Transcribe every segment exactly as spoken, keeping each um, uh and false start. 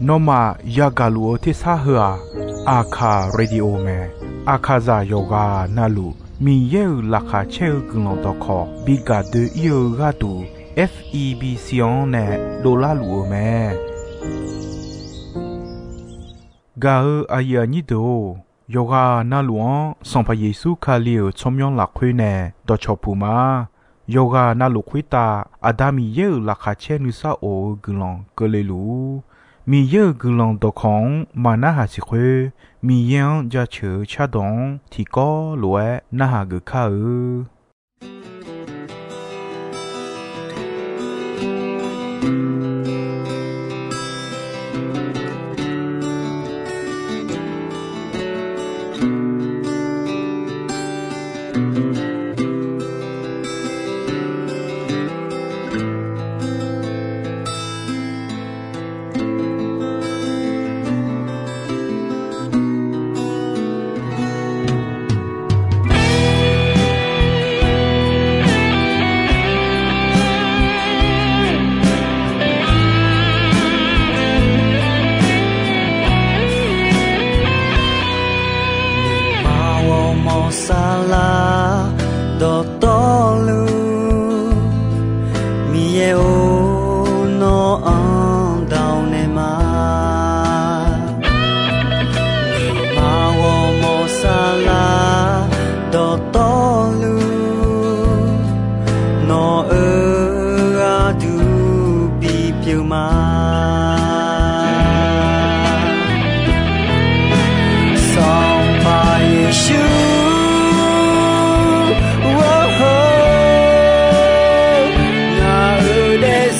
Nawmaf yagaq luf-eu tersar heu-aq, Aqkaq Radio mae. Aqkaqzaq yawqghaq navluf Miqyaer-euq laqkhaq caer-eu guiqlanq dawqkawq bi gaq doe-ir-eu gharduq, F E B C-anr nae dovlar luf-eu mae. Gaq-eu aqyuif aqnyir deuq-or, yawqghaq navluf-anr Sanqpaq Yeqsur Kali-euq tsawrmyanr lafkhoer nae dawqcawq puq ma. Yawqghaq navluf khoertav Aqda Miqyaer-euq laqkhaq caer nuisar of-eu guiqlanq keuvle luf-ur. Miqyaer-euq guiqlanq dawqkawq-anr maqnarhaq siq khoer, Miqyaer-anr jaceuq-eu cardawq-anr tiqkawv lof-aer narhaq geuf kar-eu. Aqmawr ghawrmawr saflar dawqtawvluf, Miqyaer-or, nawr-anr dawq naeq ma. Aqmawr ghawrmawr saflar dawqtawvluf, nawq-euq gharduq bipyeuf ma. Sanqpaq Yeqsur, ngaq-euq daef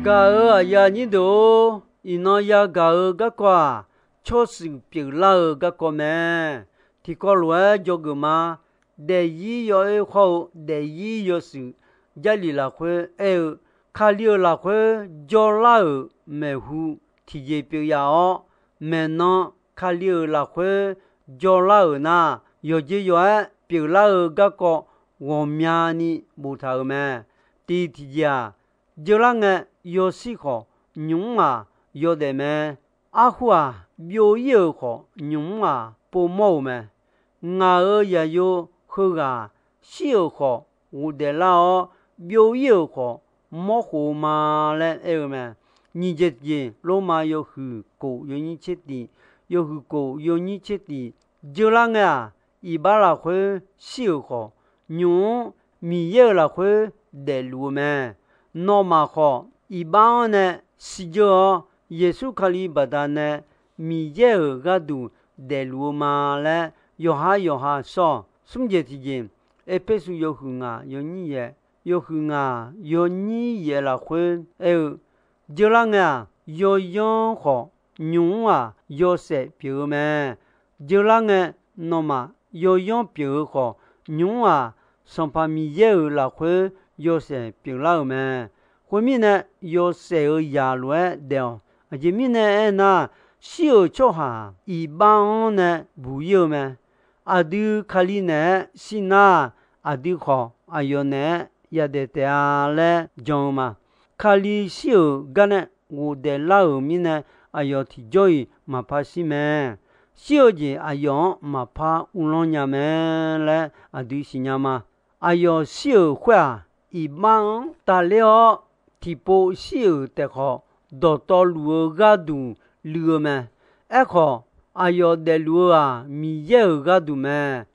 Gaq-euq aqyuif aqnyir deuq-or, iqnan yagaq-eu garkawv-aq, tsawrshuif pyeuflar-eu garkawv mae. Tiqkawv lof-aer dzawgeuf ma. Daefzir yawoer khawr-eu daefzir yawshuif Jarlif lafkhoer aer-eu, Kali-euq lafkhoer jawrlar-euq maeqhu tiqjeq pyeuf yaf-awr, maeqnan Kali-euq lafkhoer jawrlar-euq nar, yawqjeq yawq-aer pyeuflar-eu garkawv ghawqmyani boftaq-euq mae. Tiq tiqjeq-aq, jeular ngae yawshir khawf, nymq-mr-aq yawdaef mae. Arhu-aq, byov-ir-euq khawf, nymq-mr-aq povmawr-euq mae. Ngaq-euq yaqyo heughaq shir-euq khawf ghofdaef lar-awr, byov-ir-euq khawf mawrkhof-eu ma laer aer-eu mae. Nyiq jeq tiqjeq, Lormav yawhuiq kof yawnyir tser tiq, yawhuiq kof yawnyir tser tiq, jeular ngae-aq, iqbax lafkhoer shir-euq khawf, nymq-mr Miqyaer-euq lafkhoer daefluf-eu mae. Nawmaf khawf, iqbax-anr nae shirdzeur-awr, Yeqsur Kali baqdanae Miqyaer-euq gharduq daefluf-eu ma laer yawqhar yawqha shawr-awq. Smr jeq tiqjeq, Erpersu yawhuiq ngaq yawnyir yaef, yawhuiq ngaq yawnyir yaef lafkhoer aer-eu, jeular ngae-aq, yawyanr khawf, nymq-mr-aq yawshaef pyeuf-eu mae. Jeular ngae, nawmaf yawyanr pyeuf-eu khawf, nymq-mr-aq Sanqpaq Miqyaer-euq lafkhoer yawshaef pyeuflar-euq mae. Khoermirnae, yawshaef-euq zaq lof-aer daef-awq. Aqjeq mirnae aernar, shir-euq tsawrhaq iqbax-anr nae buq-ir-eu mae. Aqdui Kali naeq-aer shir nar, aqdui khawf aqyawf naeq-aer yadaef taef-a laer jan-eu ma. Kali shir-euq gar nae ghofdaef lar-euq mirnae, aqyawf tiqjawr-iq maqpar shir mae. Shir-eu jeq aqyawf-anr maqpar uvlanr nya mae laer aqdui siqnya ma. Aqyawf shir-euq khoer-aq, iqbax-anr tafler-awr tiqpov shir-euq taef khawf, dawqtawvluf-eu gharduq luiv-eu mae. Aerkhawf, aqyawf daefluf-eu-aq, Miqyaer-euq gharduq mae.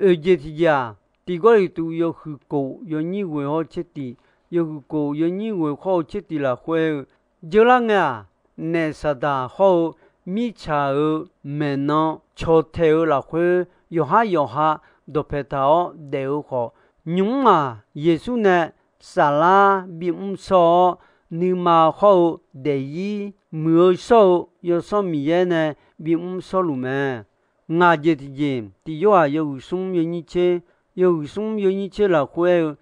Oeq jeq tiqjeq-aq, Tiq Gawrliqtu yawhuiq kof yawnyir ghoeq hawr tser tiq, yawhuiq kof yawnyir ghoeq khawr-eu tser tiq lafkhoer-eu, jeular ngae-aq, naef Saqdaq hawr-eu mirtsaq-euq maeqnan caw taeq-eu lafkhoer, yawqhar yawqha dawqpae taq-awr daef-eu khawf, nymq-mr-aq Yeqsur nae saflar bimr shawr-awr, nuima hawr-eu daefzir muiq-eu shawr-eu Yawsanr Miqyaer nae bimr shawrluf mae. Ngaq jeq tiqjeq, Tiq Yorhaq yawhuiq smr yawnyir tser, yawhuiq smr yawnyir tser lafkhoer aer-eu,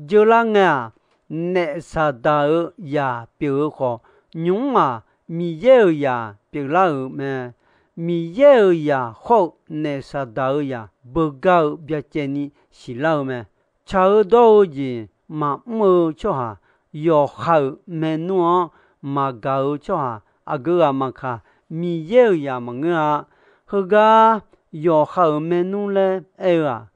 jeular ngae-aq, naef Saqdaq-euq zaq pyeuf-eu khawf, nymq-mr-aq Miqyaer-euq zaq pyeuflar-euq mae. Miqyaer-euq zaq hawr-eu naef Saqdaq-euq zaq beugar-eu byacaevni siqlar-eu mae. Tsaq-eu dawr-eu jeq maqmr-eu tsawrhaq, yawqha-euq maernmr-anr maqgaq-eu tsawrhaq, aqgeu ghaq maqkaq, Miqyaer-euq zaq maqngeur-a. Heugar yawqha-euq maernmr laer aer-eu-aq,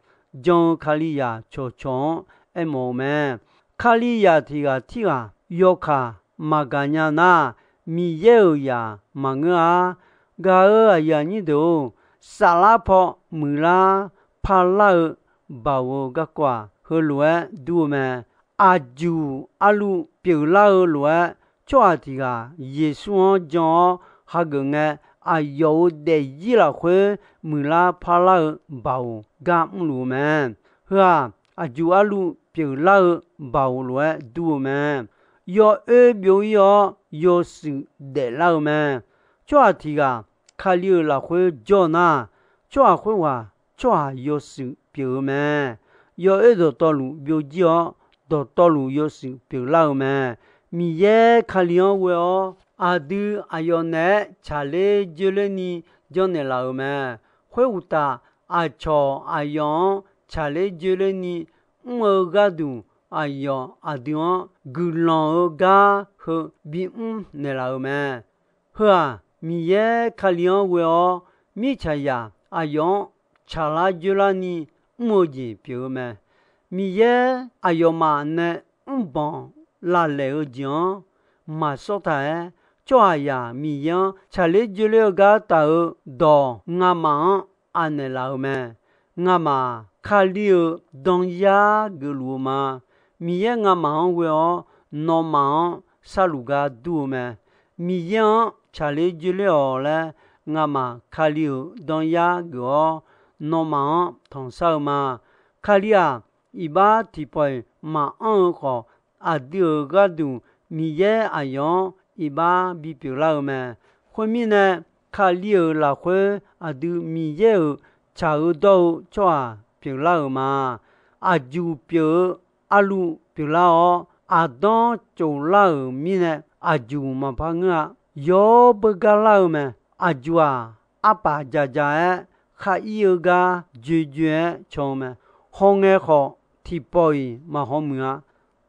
jan-eu Kalizaq cawqcawq-anr aermawf-eu mae. Kalizaq tiq ghaq tirghaq yawkaq maqgaq nya nar, Miqyaer-euq zaq maqngeur-a. Gaq-euq aqyuif aqnyir deuq-or, saflar paw muiqlar parlar-eu baoq-eu garkawv-aq, heulof-aer dur-eu mae. Aqjuq arluv pyeuflar-eu lof-aer, tsawrhaq tiq ghaq Yeqsur-anr jan-awr hageuf ngae, aqyawf-euq daefzir lafkhoer muiqlar parlar-eu baoq gar mrluf-eu mae. Heu-aq, aqjuq arluv pyeuflar-eu baoq lof-aer dur-eu mae. Yawoer byov-ir-awr yawshuif daeflar-eu mae. Tsawrhaq tiq ghaq Kali-euq lafkhoer jawr nar, tsawrhaq khoerghaq tsawrhaq yawshuif pyeuf-eu mae. Yawoer dawqtawvluf byovjir-awr, dawqtawvluf yawshuif pyeuflar-eu mae. Miqyaer Kali-anr ghoe-awr, aqdui aqyawf naeq-aer tsaqler joerlerni janrnaeq laf-euq mae. Khoeruqtaf, aqcawq aqyawf-anr tsaqler joerlerni mr-eu gharduq, aqyawf aqdui-anr guiqlanq-eu gar heu bimr naeqlaf-euq mae. Heu-aq, Miqyaer Kali-anr ghoe-awr, mirtsaqzaq aqyawf-anr tsaqlar joerlarni mr-eu jeq pyeuf-eu mae. Miqyaer aqyawfmaf nae mrbanq laflaeq-eu jeq-anr maqsawr taq-aer, tsawrhaqzaq Miqyaer-anr tsaqler joerler-eu gar taf-eu dawq ngamaf-anr anaeq laf-euq mae. Ngamaf-aq, Kali-euq danyar geufluf-eu ma. Miqyaer ngamaf-anr ghoe-awr, nawmaf-anr sharluf gar dur-eu mae. Miqyaer-anr tsaqler joerler-awq laer, ngamaf Kali-euq danyar geuf-awr, nawmaf-anr tanqshar-eu ma. Kali-aq, iqbax tiqpawf-iq maqanr-eu khawf, aqdui-euq gharduq Miqyaer aqyawf-anr iqbax bipyeuf lar-eu mae. Khoermirnae, Kali-euq lafkhoer aqdui Miqyaer-euq tsaq-eu dawr-eu tsawrhaq pyeuflar-euq ma. Aqjuq pyeuf-eu arluv pyeuflar-awr, aqdanr tsoflar-euq mirnae aqjuq maqpar ngeur-a. Yawr beugar lar-eu mae. Aqjuq-aq, arpaf dzaqdzaq-aer khar ir-eu gar joejoe-aer caw-eu mae. Hawngae khawf, tiqpawf-iq maqhaw muiq-a.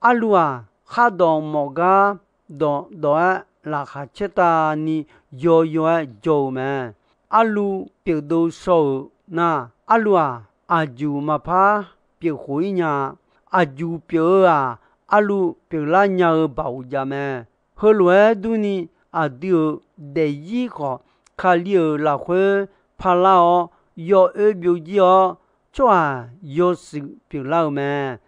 Arluv-aq, khardawq mawf gar dawqdawq-aer laqkhaq caertavni yawyaw-aer jawr-eu mae. Arluv pyeufdov shaw-euq nar, arluv-aq, aqjuq maqpar pyeuf khof-ir nya-a. Aqjuq pyeuf-eu-aq, arluv pyeuflar nya-eu baoq jav mae. Heulof-aer durni, aqdui-euq daefzir khawf, Kali-euq lafkhoer parlar-awr, yawoer byovjir-awr, tsawrhaq yawshuif pyeuflar-eu mae.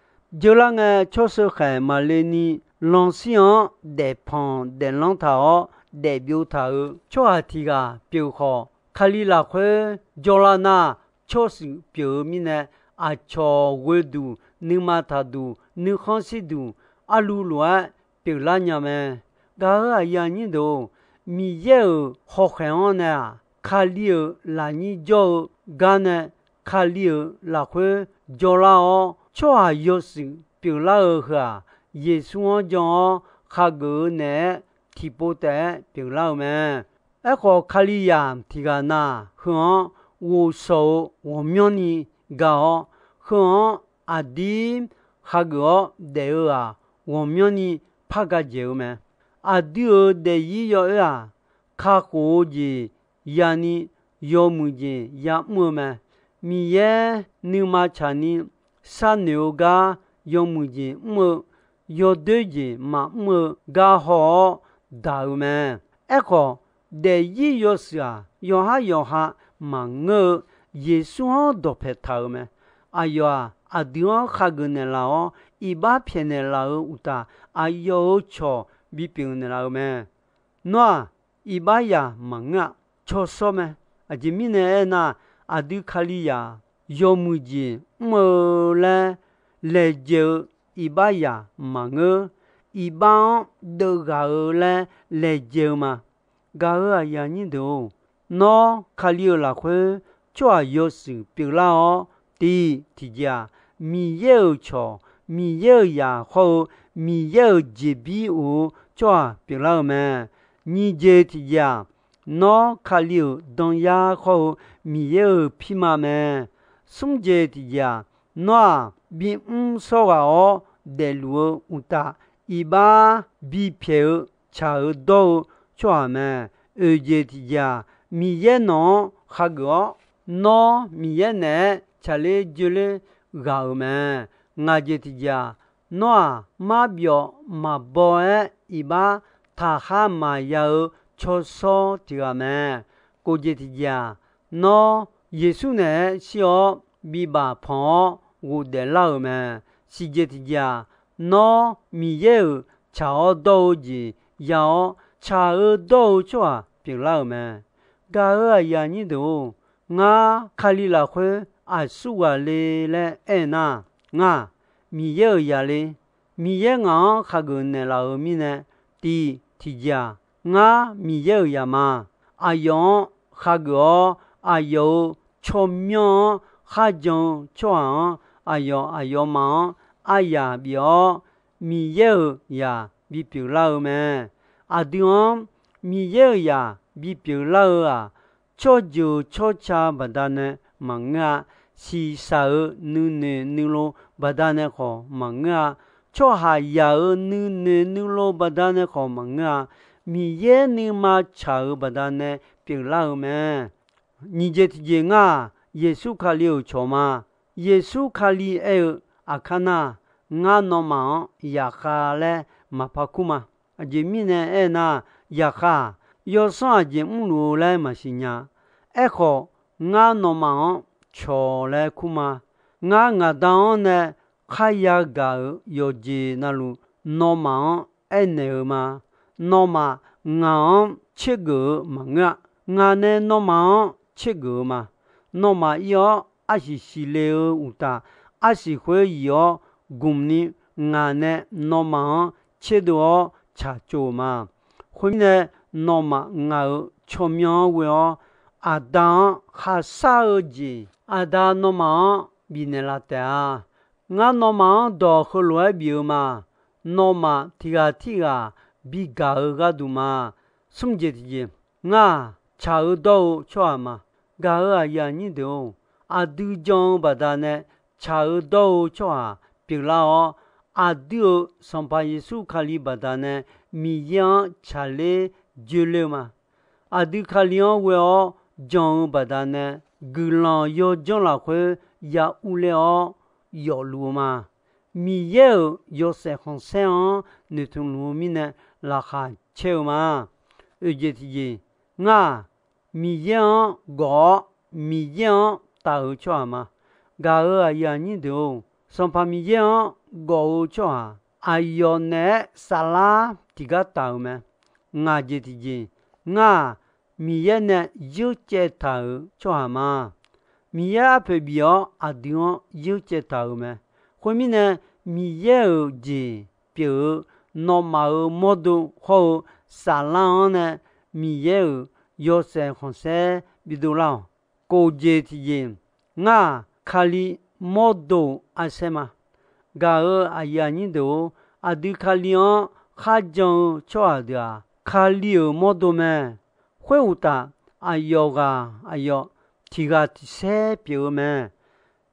Jeurlar ngae, tsawrsheu khaeq maqle ni, lanshir-anr daefpanq daeflanr taq-awr, daefbyov taq-euq tsawrhaq tiq ghaq pyeuf khawf, Kali lafkhoer jawrlar nar, tsawrshuif pyeuf-eu mirnae, aqcawq ghoeduq, nuima taqduq, nuikhanr shirduq, arluv lof-aer pyeuflar nya mae. Gaq-euq aqyuif aqnyir deuq-or, Miqyaer-euq hawkhaeq-anr nae-aq, Kali-euq lafnyir jawr-eu gar nae, Kali-euq lafkhoer jawrlar-awr, tsawrhaq yawshuif pyeuflar-eu heu-aq, Yeqsur-anr jan-awr khageuf-eu naeq-aer tiqpov taef-aer pyeuflar-eu mae. Aerkhawf, Kalizaq tiq ghaq na, heu-anr ghovshaw-eu ghawqmyanrni ga-awr, heu-anr aqdir khageuf-awr daef-eu-aq, ghawqmyanrni par ga dzaeq-eu mae. Aqdui-euq daefzir yawoer-aq, kakhof-eu jeq yani yawmuiq jeq yamr-eu mae. Miqyaer nuima tsaqni sharnoeq-eu gar yawmuiq jeq mr-eu, yawdoer jeq maqmr-eu gar haw-awr daq-eu mae. Aerkhawf, daefzir yawshuif-aq, yawqhar yawqha maqngeur-eu, Yeqsur-anr dawqpae taq-euq mae. Aqyawf-aq, aqdui-anr khageuf naeqlaf-awr, iqbax pyaeqnaeq laf-euq uqtaf, aqyawf-euq cawq bipyeuf naeqlaf-eu mae. Nawr-aq, iqbaxzaq maqngeur-a, cawshawr mae. Aqjeq mirnae aernar, aqdui Kalizaq yawmuiq jeq mr-eu laer laejae-eu iqbaxzaq maqngeur. Iqbax-anr deuvghaq-eu laer laejae-eu ma. Gaq-euq aqyuif aqnyir deuq-or, nawr Kali-euq lafkhoer tsawrhaq yawshuif pyeuflar-awr, tiq tiqjeq-aq, Miqyaer-euq cawq, Miqyaer-euq zaq hawr-eu Miqyaer-euq jeqbir of-eu tsawrhaq pyeuflar-eu mae. Nyiq jeq tiqjeq-aq, nawr Kali-euq danyar hawr-eu Miqyaer-euq pirma mae. Smr jeq tiqjeq-aq, nawr-aq, bimr shawr ghaq-awr daefluf-eu uqtaf, iqbax bipyaeq-eu tsaq-eu dawr-eu tsawrhaq mae. Oeq jeq tiqjeq-aq, Miqyaer nawq-anr khageuf-awr, nawr Miqyaer naeq-aer tsaqler joerler ghaq-euq mae. Ngaq jeq tiqjeq-aq, nawr-aq, marbyawf maqbaw-aer iqbax taqkhar maqya-eu cawshawr tiq ghaq mae. Kof jeq tiqjeq-aq, nawr Yeqsur naeq-aer shir-awr bibaf panq-awr ghofdaef lar-euq mae. Siq jeq tiqjeq-aq, nawr Miqyaer-euq tsaq-awr dawr-eu jeq ya-awr, tsaq-eu dawr-eu tsawrhaq pyeuflar-euq mae. Gaq-euq aqyuif aqnyir deuq-or, ngar Kali lafkhoer aqsur ghaq le laer aernar, ngar Miqyaer-euq zaq le. Miqyaer ngaq-anr khageuf naeqlaf-euq mirnae, tiq tiqjeq-aq, ngar Miqyaer-euq zaq ma. Aqyawf-anr khageuf-awr, aqyawf-euq tsawrmyanr-anr kharjan-eu tsawrhaq-anr, aqyawf aqyawfmaf-anr aryaq bif-awr, Miqyaer-euq zaq bipyeuf lar-eu mae. Aqdui-anr Miqyaer-euq zaq bipyeuf lar-eu-aq, tsawrjeuq tsawrca baqdanae maqngeur-a. Shiqshaq-euq nuinoeq nuilov baqdanae khawf maqngeur-a. Tsawrhaqzaq-euq nuinoeq nuilov baqdanae khawf maqngeur-a. Miqyaer nuima tsaq-euq baqdanae pyeuflar-eu mae. Nyiq jeq tiqjeq ngar-aq, Yeqsur Kali-euq cawq ma. Yeqsur Kali aer-eu, aqkar nar, ngar nawmaf-anr zaqkhav laer maqpar kur ma. Aqjeq mirnae aernar, zaqkhav-aq, yawsanr aqjeq mrluf-eu laer maqsiq nya. Aerkhawf, ngar nawmaf-anr cawq laer kur ma. Ngar ngaq Da-anr nae kharya gaq-euq yawqjeq navluf, nawmaf-anr aernaeq-eu ma. Nawmaf ngaq-anr tsergeuf-eu maqngeur-a. Ngaq nae nawmaf-anr tsergeuf-eu ma. Nawmaf ir-awr arsiq siqle-eu uqtaf, arsiq khoer yif-awr gmq ni, ngaq nae nawmaf-anr tserdov-awr tsaqtsov-euq ma. Khoermirnae, nawmaf ngaq-euq tsawrmyanr-anr ghoe-awr, Aqda-anr khaqshar-eu jeq Aqda nawmaf-anr bifnaeq laf taef-a. Ngar nawmaf-anr dawq heulof-aer bif-eu ma. Nawmaf tiq ghaq tirghaq bigaq-eu gharduq ma. Smr jeq tiqjeq, ngar-aq, tsaq-eu dawr-eu tsawrhaq ma. Gaq-euq aqyuif aqnyir deuq-or, aqdui jan-eu baqdanae tsaq-eu dawr-eu tsawrhaq pyeuflar-awr, aqdui-euq Sanqpaq Yeqsur Kali baqdanae Miqyaer-anr tsaqler joeler-eu ma. Aqdui Kali-anr ghoe-awr jan-eu baqdanae guiqlanq yawdzanr lafkhoer ya urler-awr yawfluf-eu ma. Miqyaer-euq yawshaef khanqsaer-anr noeqtmq luf-eu mirnae laqkhaq caer-eu ma. Oeq jeq tiqjeq, ngar-aq, Miqyaer-anr gawf-awr Miqyaer-anr taf-eu tsawrhaq ma. Gaq-euq aqyuif aqnyir deuq-or, Sanqpaq Miqyaer-anr gawf-eu tsawrhaq aqyawf naeq-aer saflar tiqgar taf-euq mae. Ngaq jeq tiqjeq, ngar-aq, Miqyaer nae yeurcaev taq-euq tsawrhaq ma. Miqyaer arpoeq bif-awr aqdui-anr yeurcaev taq-euq mae. Khoermirnae, Miqyaer-euq jeq pyeuf-eu nawmaf-euq mawrdo hawr-eu saflar-anr nae Miqyaer-euq yawshaef khanqsaer bidov lar-awq. Kof jeq tiqjeq, ngar-aq, Kali mawrdo-euq arsaer ma. Gaq-euq aqyuif aqnyir deuq-or, aqdui Kali-anr kharjan-eu tsawrhaq deuq-aq, Kali-euq mawrdo mae. Khoeruqtaf, aqyawf ghaq aqyawf tiq ghaq tiq saer pyeuf-eu mae.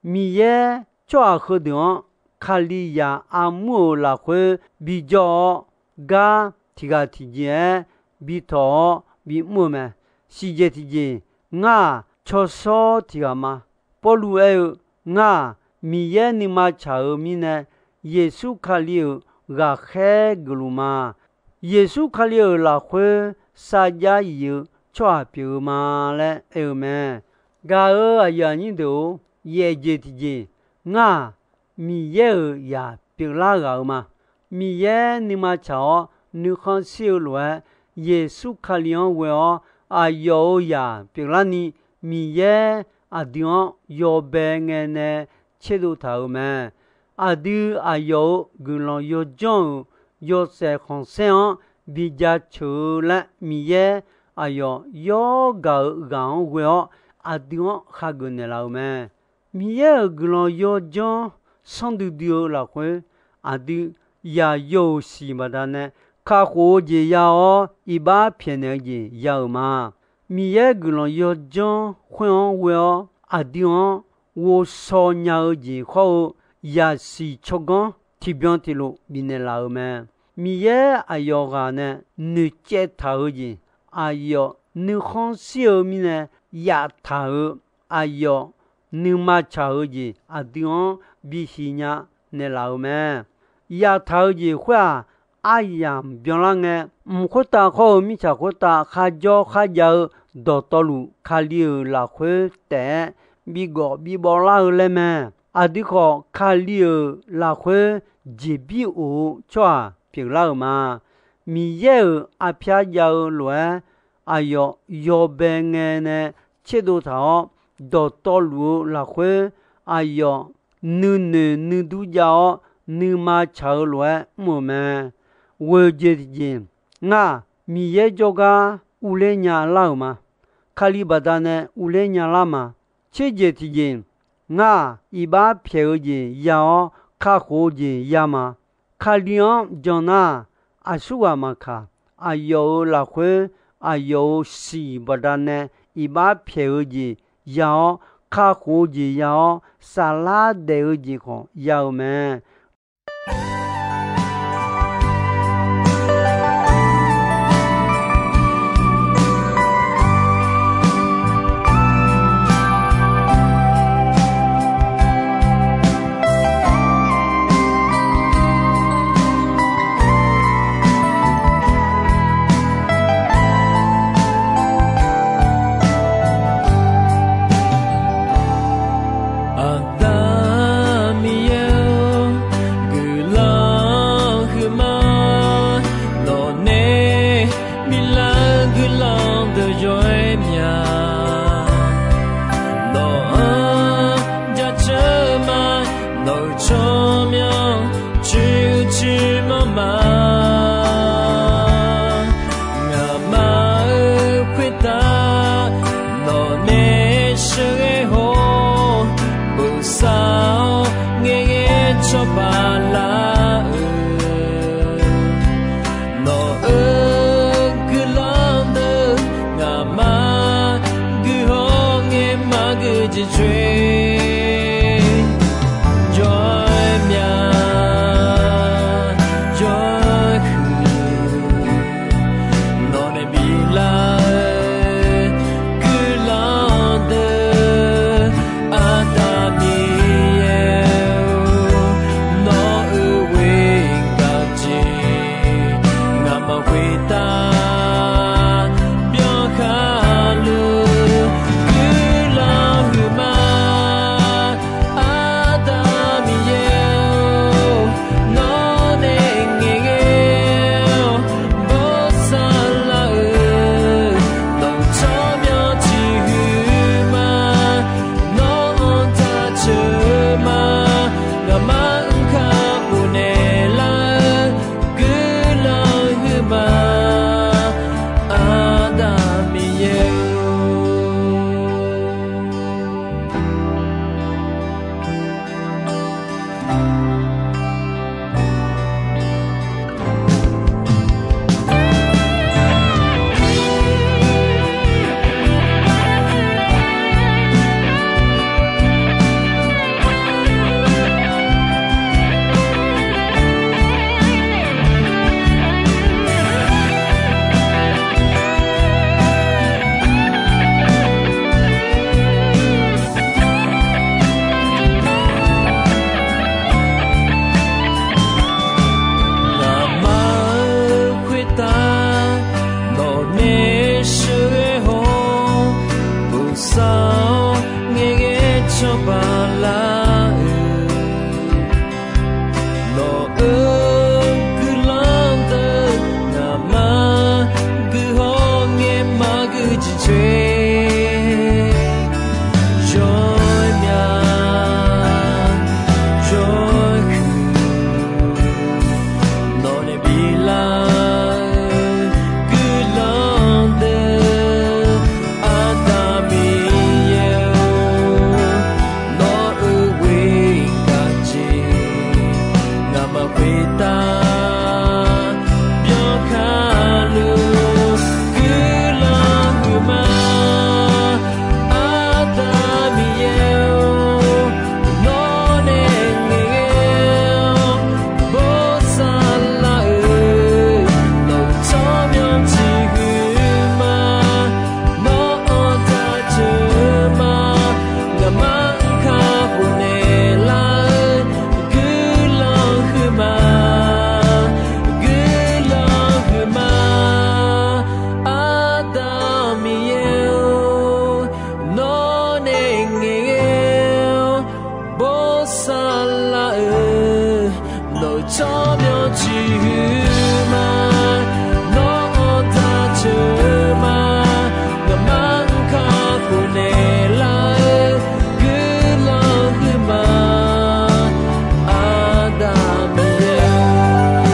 Miqyaer tsawrhaq heudeuq-anr Kalizaq armur-euq lafkhoer bijawr-awr, gar tiq ghaq tiqjeq-aer bitawq-awr bimr-eu mae. Siqjeq tiqjeq, ngar-aq, tsawrshawr tiq ghaq ma. Pawrluv aer-eu, ngar-aq, Miqyaer nuima tsaq-eu mirnae, Yeqsur Kali-euq ghaqkhaer geufluf ma. Yeqsur Kali-euq lafkhoer sarjax yif-eu tsawrhaq pyeuf-eu ma laer aer-eu mae. Gaq-euq aqyuif aqnyir deuq-or, yaef jeq tiqjeq, ngar-aq, Miqyaer-euq zaq pyeuflar ghaq-eu ma. Miqyaer nuima tsaq-awr nuikhanr shir-eu lof-aer, Yeqsur Kali-anr ghoe-awr aqyawf-euq zaq pyeuflarni, Miqyaer aqdui-anr yawbae ngae nae tserdov taq-euq mae. Aqdui aqyawf-euq guiqlanq yawdzanr-euq yawshaef khanqsaer-anr bijaceuq-eu laer Miqyaer aqyawf yawr gaq-euq ghaq-anr ghoe-awr aqdui-anr khageuf naeqlaf-euq mae. Miqyaer-euq guiqlanq yawdzanr sanrdui dui-eu lafkhoer, aqdui yaqyo-euq siq baqdanae kakhof-eu jeq ya-awr iqbax pyaeqnaeq-eu jeq ya-euq ma. Miqyaer guiqlanq yawdzanr khoer-anr ghoe-awr aqdui-anr ghovshaw nya-eu jeq hawr-eu yaqsiq tsawrganr tiqbyan tiqlof bifnaeq laf-euq mae. Miqyaer aqyawf ghaq nae noeqcaev taq-eu jeq, aqyawf nuikhanr shir-eu mirnae yaftaq-euq, aqyawf nuima tsaq-eu jeq aqdui-anr bisiq nya naeqlaf-euq mae. Yaftaq-eu jeq khoer-aq, aryamq byanlar ngae, mq khoertav khawr-eu mirtsaq khoertav kharjawr kharjav-eu dawqtawvluf Kali-euq lafkhoer taef-aer bigawf bibawvlar-eu laer mae. Aqdui khawf, Kali-euq lafkhoer jeqbir of-eu tsawrhaq pyeuflar-euq ma. Miqyaer-euq arpyar jav-eu lof-aer, aqyawf yawbae ngae nae tserdov taq-awr, dawqtawvluf-eu lafkhoer aqyawf nuinoeq nuidur jav-awr, nuima tsaq-eu lof-aer mr-euq mae. Ghoeq jeq tiqjeq, ngar-aq, Miqyaer jawrgar urler nya lar-euq ma. Kali baqdanae urler nya lar ma. Tserjeq tiqjeq, ngar-aq, iqbax pyaeq-eu jeq ya-awr, kakhof-eu jeq ya ma. Kali-anr jan nar, aqsurghaq maqkaq, aqyawf-euq lafkhoer, aqyawf-euq siq baqdanae iqbax pyaeq-eu jeq ya-awr, kakhof-eu jeq ya-awr, saflar daef-eu jeq khawf ya-euq mae. Aqda Miqyaer-or, guiqlanq huiqma, nawqnae biflar-eu guiqlanq deuq yawr-aer mya. Nawq-anr jaceuq-eu ma, nawq-euq tsawrmyanr coer-eu coer manr ma. cawba lar-eu, nawq-euq guiqlanq deuq ngaqma guiqhawr ngae maqgui jeq coer, jawr mya jawr huiq, nawq nae biflar-eu guiqlanq deuq, Aqda Miqyaer-or, nawq-euq ghoer gaq jeq ngaqma khoertav byankhar luf guiqlanq huiqma. Aqda Miqyaer-or, nawr nae ngaeqghae-awr bosav lar-eu, nawq-euq tsawrmyanr tiq huiq ma. Nawr-anr jaceuq-eu ma. Ngaqma-anr kakhof naeqlar-eu guiqlanq huiqma. Aqda Miqyaer-or. Ngaqma-euq khoertav nawq nae sheuqghae haw-awr, bosav-awr ngaeqghae cawba lar-eu, nawq-euq guiqlanq deuq ngaqma guiqhawr ngae maqgui jeq coer, jawr mya jawr huiq, nawq nae biflar-eu guiqlanq deuq, Aqda Miqyaer-or, nawr-euq ghoer gaq jeq ngaqma khoertav byankhar luf guiqlanq huiqma. Aqda Miqyaer-or, nawr nae ngaeqghae-awr bosav lar-eu, nawq-euq tsawrmyanr tiq huiq ma. Nawr-anr jaceuq-eu ma. Ngaqma-anr kakhof naeqlar-eu guiqlanq huiqma. Guiqlanq huiqma. Aqda Miqyaer-or, nawr nae ngaeqghae-awr bosav lar-eu, nawq-euq tsawrmyanr tiq huiq ma. Nawr-anr jaceuq-eu ma. Ngaqma-anr kakhof naeqlar-eu guiqlanq huiqma. Aqda Miqyaer-or.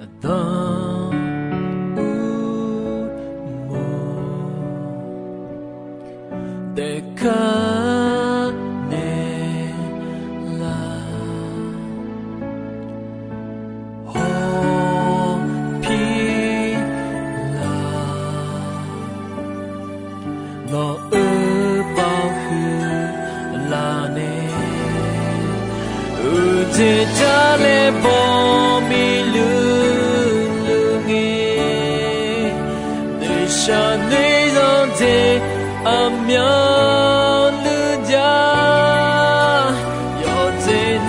Aqdan uqmov taef kar naeq lar, hawpir lar. Nawq-euq baoq huiq laf nae, uqjeq jar laer baw miqluiq luiq ngae, noeqshaq noeq zanqjeq aqmyanluf jar, yawqjeq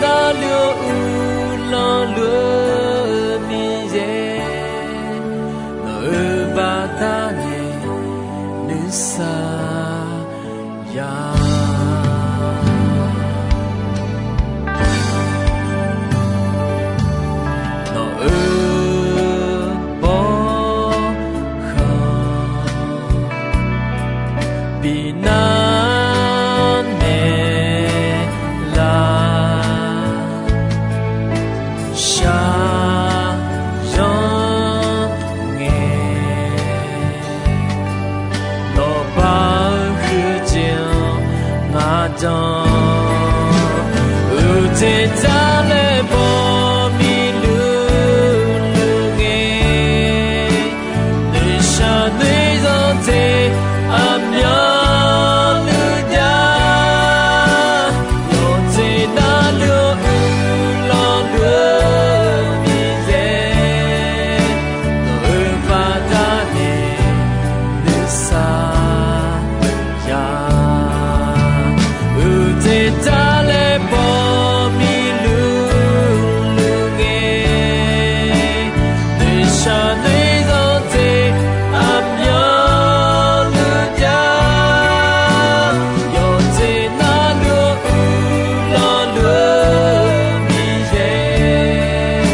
Shaqzanq ngae, nawq bar-eu huiqdzaeq-anr ngar dan. Uqdzaeq tar laer bawmiq luf luf ngae, noeqshaq noeqzanq dzaeq aqmyanluf jav. Yawqjeq navluf-eu uqlanq luf-eu miqyaer, nawq-euq baqdanae nuisar ya. Uqdzaeq tar laer bawmiq luf luf ngae, noeqshaq noeqzanq dzaeq aqmyanluf jav. Yawqjeq navluf-eu uqlanq luf-eu miqyaer,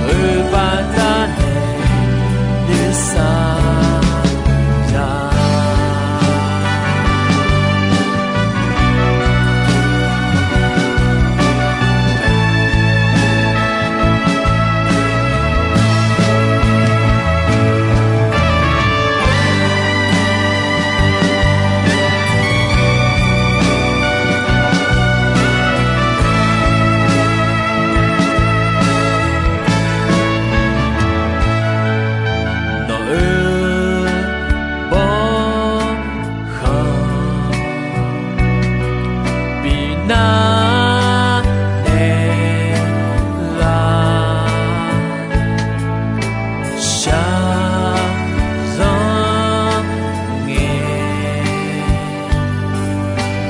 nawq-euq baqdanae nuisar ya. Nawq-euq bawrkhanq bi nar naeq lar. Shaqzanq ngae,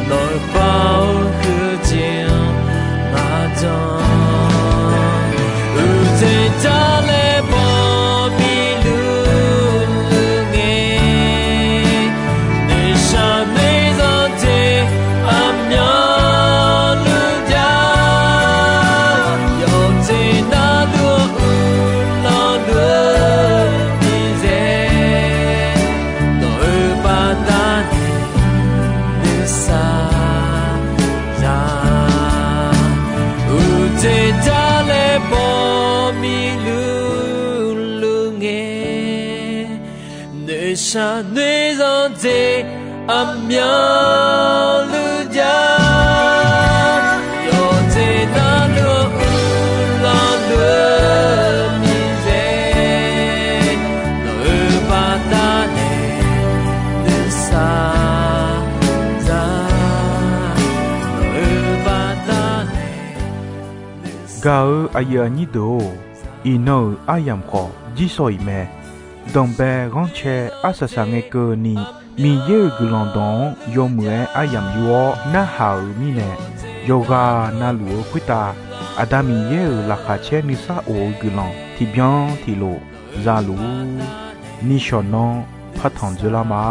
nawq-euq bar-eu huiqdzaeq-anr ngar dan. Uqdzaeq tar laer bawmiq luf luf ngae, noeqshaq noeqzanq dzaeq aqmyanluf jav. Yawqjeq navluf-eu uqlanq luf-eu miqyaer, nawq-euq baqdanae nuisar ya. Uqdzaeq tar laer bawmiq luf luf ngae, noeqshaq noeqzanq dzaeq aqmyanluf jav. Yawqjeq navluf-eu uqlanq luf-eu miqyaer, nawq-euq baqdanae nuisar ya. Nawq-euq baqdanae nuisar. Gaq-euq aqyuif aqnyir deuq-or, iqnan-euq aryamq khawf jirsawq iq mae. Danqbae ghanrcae arsaq saq ngae keuvni, Miqyaer-euq guiqlanq dawq-anr yawmuiq-aer aryamq yur-awr narhaq-euq mirnae, yawqghaq navluf-eu khoertav Aqda Miqyaer-euq laqkhaq caer nuisar of-eu guiqlanq tiqbyan tiqlof za luf-ur. Nishawq nan partanq dzeurlar ma.